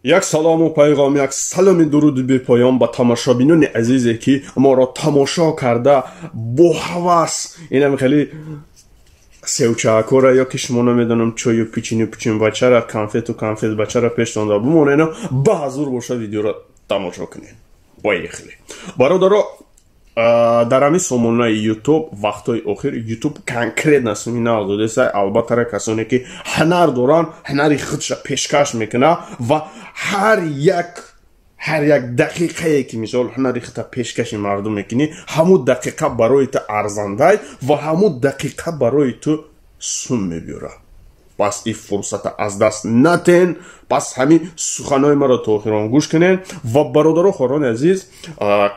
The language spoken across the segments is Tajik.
Як салому пайғом, як саломи дуруди бепоён ба тамошобинони азизе, ки моро тамошо карда бо ҳавас инам хеле севчаакора ё ки шумо намедонам чою печенье, печеньебачара, конфету конфетбачара пештонда бимонено, ба ҳазур боша, видеоро тамошо кунед. Поехали, бародаро. Дар ҳамин сомонаи Ютуб вақтҳои охир Ютуб конкретно суминал додеса. Албаттара, касоне ки ҳунар доранд, ҳунари худша пешкаш мекунад ва ҳар як дақиқае ки, мисол, ҳунари худта пешкаши мардум мекунӣ, ҳамун дақиқа барои ту арзандай ва ҳамун дақиқа барои ту сум мебиёрад. Пас ин фурсата аз даст натен. Пас ҳамин суханои маро то охирон гӯш кунед. Ва бародаро, хоҳарони азиз,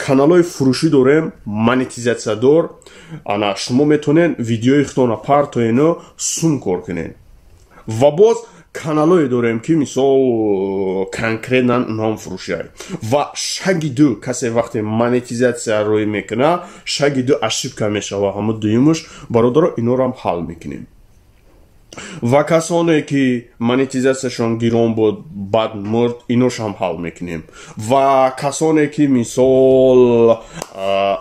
каналҳои фурӯшӣ дорем, монетизатсиядор. Ана шумо метавонед видеои худтона партоену сум кор кунед. Ва боз каналҳое дорем, ки, мисол, конкретно ном фурӯшиай ва шаги ду касе вақте монетизатсия рӯй мекунад, шаги ду ошибка мешава, ҳамо дуюмуш, бародаро, инорам ҳал мекунем. Ва касоне ки монетизатсияшон гирон буд, бад мурд, иношам ҳал мекунем. Ва касоне ки, мисол,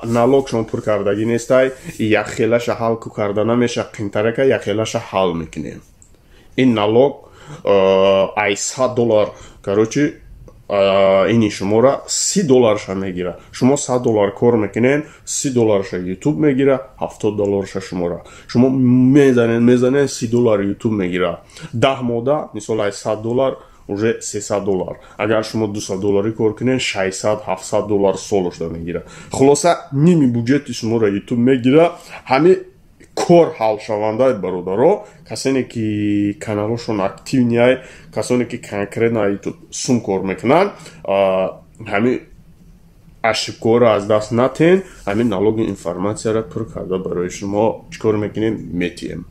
налогшон пур кардагӣ нестай, якхелаша ҳал ку карда намеша, қинтарака якхелаша ҳал мекунем. Ин налог ай 100 доллар, короче, ини шумора 30 долларша мегира. Шумо 100 доллар кор мекунед, 30 долларша Ютуб мегира, 70 долларша шумора. Шумо мезанед, мезанед, 30 доллар Ютуб мегира. 10 мода, мисол, ай 100 доллар уже 300 доллар. Агар шумо 200 долларӣ кор кунед, 600, 700 доллар солошда мегира. Хулоса, ними буҷети шуморо Ютуб мегира. Ҳамин кор ҳалшавандаи, бародаро. Касоне ки каналҳошон активный, касоне ки конкретно сум кор мекунанд, ҳамин ошибкаҳоро аз даст натен. Ҳамин налоги информатсияро пур карда барои шумо чӣ кор мекунем? Метиҳем.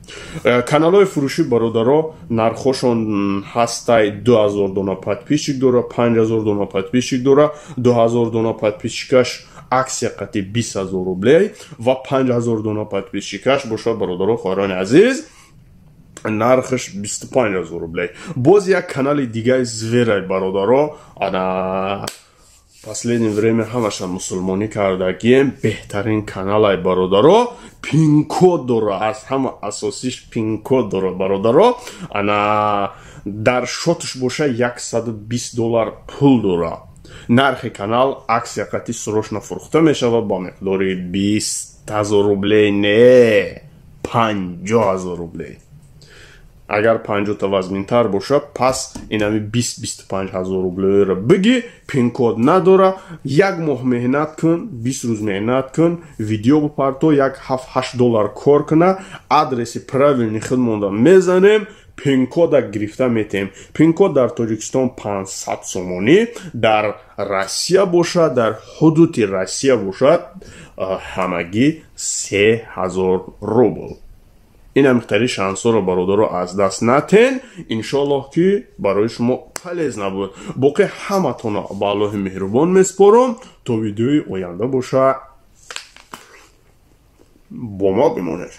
Каналҳои фурӯшӣ, бародаро, нархҳошон ҳастай: 2000 дона подписчик дора, 5000 дона подписчик дора. 2000 дона подписчикаш акция қати 20 000 рублей ва 5000 дона подписчикаш боша, бародаро, хоҳарони азиз, нархаш 25 000 рублей. Боз як канали дигаи зверай, бародаро. Ана последнее время ҳамаша мусулмонӣ кардагием. Беҳтарин каналай, бародаро, пинкод дора. Аз ҳама асосиш пинкод дора, бародаро. Ана дар счётш боша 120 доллар пул дора. Нархи канал акция қати срочно фурӯхта мешавад ба миқдори 20 000 рублей, не, 50 000 рублей. Агар 50-та вазминтар боша, пас инами 20-25 ҳазор рублеро биги. Пинкод надора. Як моҳ меҳнат кун, 20 рӯз меҳнат кун, видео бипарто, як 7-8 доллар кор куна, адреси правильный худ монда мезанем, пинкода гирифта метем. Пинкод дар Тоҷикистон 500 сомонӣ, дар Россия бошад, дар ҳудуди Россия бошад, ҳамагӣ 3000 рубл. Ин ҳамихтари шансҳоро, бародаро, аз даст натен. Иншоаллоҳ, ки барои шумо полезно буд. Боқӣ ҳаматонро ба Аллоҳи меҳрубон месупорам. То видеои оянда боша, бо мо бимонед.